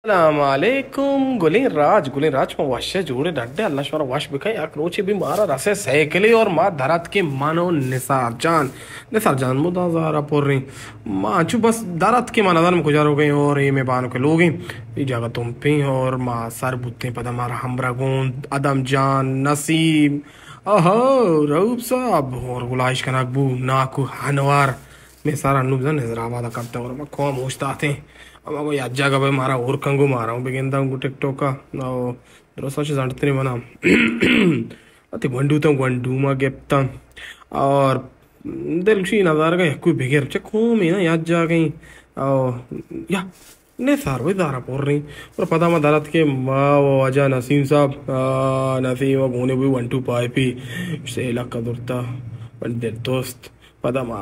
السلام علیکم۔ گلیں راج، گلیں راج، ما وش ءُ جوڑ ءُ ڈڈ ءَ، اللہ شمارا وش بکنت۔ یک روچے بھی مارا رسے سائیکلے اور ما در اتکیں، من و نثار جان۔ نثار جان مدام زارا پریں۔ ما انچو بس در اتکیں، ما نظر میں کجا روگیں اور اے میں بانک لوگیں۔ اے جاگہ تمپیں اور ما سر بوتیں، پدا مارا ہمراہ گوں ادم جان، نسیم، آہو، رؤف صاحب اور گلائش کنگ بو، ناکو انور۔ میں سارا انو بزن نظر آباد کپتا اور ما قوم اوشتاتیں۔ اما گو یک جاگہ بے مارا اور کنگو، مارا ہوں بگنداں گو ٹک ٹوک ءَ۔ او درست چہ زنڈتنی منا اتی گونڈو تاں گونڈو ما گپتاں۔ اور دلگوشی نظارگا یکوئی بگر چہ قوم نا یک جاگہ۔ او یا نثار وی دارا پریں۔ اور پدا ما در اتکیں، ما و واجہ نسیم صاحب، آ، نسیم و گونے بی ون ٹو پائپی، سے لکھ درتا، من دل دوست۔ پدا ما،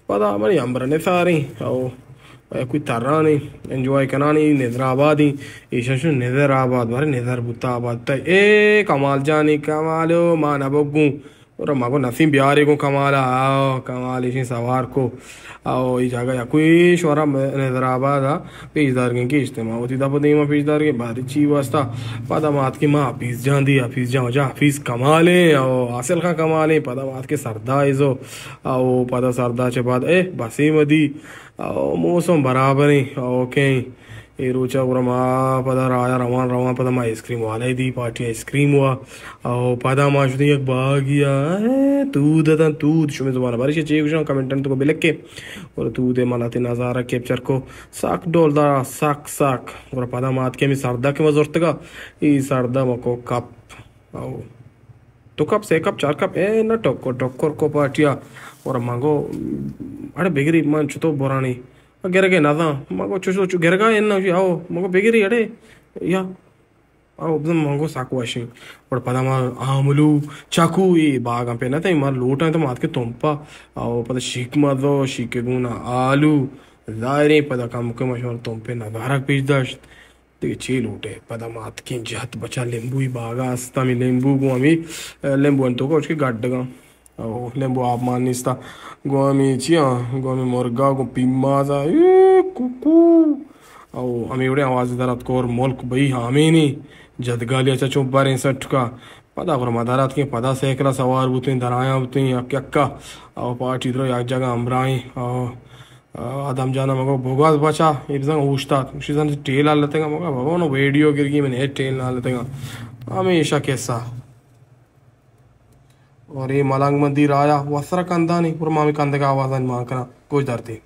پدا منی ہمراہ نثاریں، او، کوئی ترانیں، انجوائے کنانی، نظر آبادیں، ایشان شو نظر آباد، بارے نظر بوتا آباد تا۔ اے کمال جانی، کمالو، ما نبگوں۔ اور مگو نسیم بیارے گوں کمالا، آو، کمال ایشیں سوار کو۔ او، ای جاگہ یکوئی شورا نظر آباد ءَ پیش دارگیں کہ اجتماع وتی دپ دیما پیش دارگیں، باری چی واسطہ؟ پدا ما اتکیں ما حفیظ جان دی، حفیظ جان وجہ حفیظ کمالیں، او، حاصل خان کمالیں، پدا ما اتکیں سردا ایزو، او، پدا سردا چہ بعد، اے، بسیم دی، او، موسم برابریں، اوکیں۔ اے روچا گڑا ما پدا رایا روان روان پدا ما آئس کریم والے دی، پارٹی آئس کریم وا۔ او پدا ما شدیں یک باگی ءَ، اے، تود اتاں، تود، شمے زبان ءَ بارش چے گوشاں، کمنٹاں تو بلکے۔ اور تود ءَ من اتیں نظارہ کیپچر کو، سک ڈولدار، سک، سک۔ اور پدا ما اتکیں ہمے سردا کہ ما زرتگا، اے سردا ما کو کپ۔ او دو کپ، سے کپ، چار کپ، اے نہ ٹکر، ٹکر کو پارٹیا۔ اور من گو، اڑے بگری من چتو برانی۔ گرگے نزاں۔ من گو چو، چو، چو گرگا اے نہ، او، من گو بگری اڑے۔ یا، او، بزن من گو سک وشیں۔ اور پدا ما آملو، چاکو، اے باغاں پہ نہ تھے، ما لوٹاں تو ما اتکیں تمپا۔ او، پدا شیک مزو، شیک گونا آلو، ظاہریں پدا کم کم شمار تمپے نظارگ پیش داشت۔ دگہ چے لوٹے؟ پدا ما اتکیں جہت بچا لیمبوئی باغا است، ہمے لیمبو گوں ہمے، اے، لیمبو انتو کا اچ کے گڈگاں۔ او لیمبو آپ مان نیستا۔ گوں ہمے چیاں؟ گوں ہمے مرگا، گوں پیمازا، اے کوکو۔ او ہمے وڑے آواز در اتک اور ملک بئی ہامینی جدگالی اچا چون بریں سٹکا۔ پدا گڑا ما در اتکیں، پدا سائیکل ءَ سوار بوتیں، درایاں بوتیں یک یکا۔ او پارٹی درو یک جاگہ ہمراہیں۔ او آدم جان ءَ مگو بگاز بچا، اے بزاں اوشتات۔ گوشی زن ٹیل ءَ لتگا، مگو بابا نو ویڈیو گرگی، من اے ٹیل نہ لتگا۔ ہمیشہ قصہ۔ اور اے ملنگ مندی رایا وسرا کندانی، پر ما ہمے کندگا آوازانی مان کناں۔ گوش دارتے۔